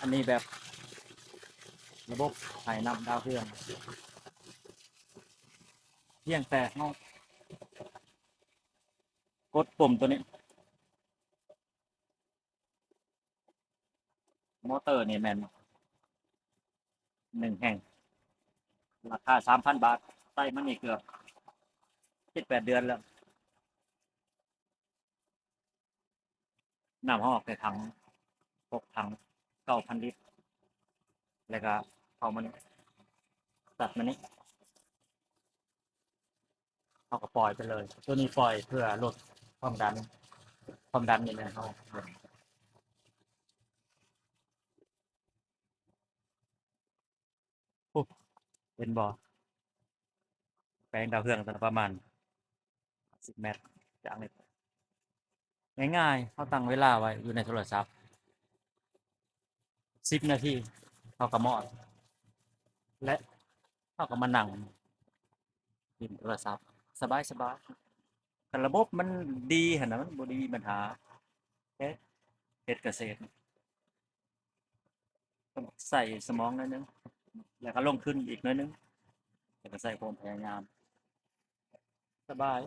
ອັນນີ້ແບບລະບົບໄຫນ້ຳດາວເຮືອງ ພຽງແຕ່ເຮົາກົດປຸ່ມໂຕນີ້ ມໍເຕີນີ້ແມ່ນໜຶ່ງແຫ່ງ ລາຄາສາມພັນບາດ ໃຊ້ມານີ້ເກືອບເຈັດແປດເດືອນແລ້ວ. ນ້ຳເຮົາອອກແຕ່ຖັງ ຫົກຖັງ ເກົ້າພັນລິດ ແລ້ວກໍເຂົ້າມານີ້ ຕັດມານີ້ ເຮົາກໍປ່ອຍໄປເລີຍ. ໂຕນີ້ປ່ອຍເພື່ອລົດຄວາມດັນ ຄວາມດັນນີ້ແມ່ນເຮົາ ໂອ້ ເຫັນບໍ່? ແປງດາວເຮືອງປະມານຫ້າສິບແມັດ ຈາກນີ້ ງ່າຍໆ ເຮົາຕັ້ງເວລາໄວ້ຢູ່ໃນໂທລະສັບ ສິບນາທີ ເຮົາກໍມອດ ແລະ ເຮົາກໍມານັ່ງຫຼິ້ນໂທລະສັບ ສະບາຍໆ. ຄັນລະບົບມັນດີຫັ້ນນະ ມັນບໍ່ໄດ້ມີບັນຫາ ເຮັດ ເຮັດກະເສດ ຕ້ອງໃສ່ສະໝອງໜ້ອຍໜຶ່ງ ແລ້ວກໍລົງທຶນອີກໜ້ອຍໜຶ່ງ ແລ້ວກໍໃສ່ຄວາມພະຍາຍາມ ສະບາຍ.